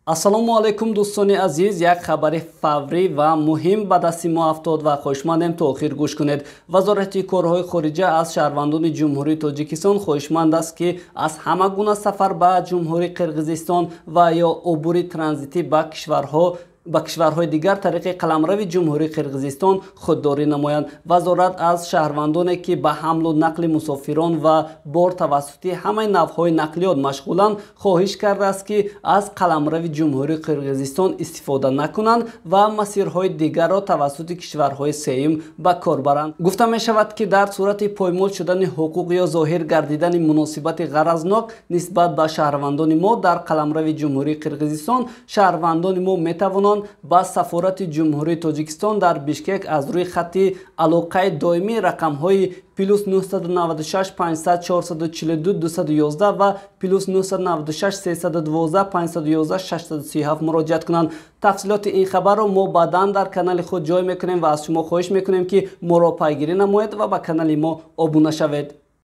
Ассалому алайкум, дӯстони азиз. Як хабари фаврӣ ва муҳим ба дасти мо афтод ва хоҳишмандем то охир гӯш кунед. Вазорати корҳои хориҷа аз шаҳрвандони Ҷумҳурии Тоҷикистон хоҳишманд аст, ки аз ҳама гуна сафар ба Ҷумҳурии Қирғизистон ва ё убури транзитӣ ба кишварҳои дигар тариқи қаламрави Ҷумҳурии Қирғизистон худдорӣ намоянд. Вазорат аз шаҳрвандоне, ки ба ҳамлу нақли мусофирон ва бор тавассути ҳамаи навъҳои нақлиёт машғуланд, хоҳиш кардааст, ки аз қаламрави Ҷумҳурии Қирғизистон истифода накунанд ва масирҳои дигарро тавассути кишварҳои сеюм ба кор баранд. Гуфта мешавад, ки дар сурати поймол шудани ҳуқуқ ё зоҳир гардидани муносибати ғаразнок нисбат ба шаҳрвандони мо дар қаламрави Ҷумҳурии Қирғизистон, шаҳрвандони мо метавонанд ба сафорати Ҷумҳурии Тоҷикистон дар Бишкек аз рӯи хатти алоқаи доимӣ, рақамҳои +996 500 442 211 ва +996 312 511 637 муроҷиат кунанд. Тафсилоти ин хабарро мо баъдан дар канали худ ҷой мекунем ва аз шумо хоҳиш мекунем, ки моро пайгирӣ намоед ва ба канали мо обуна шавед.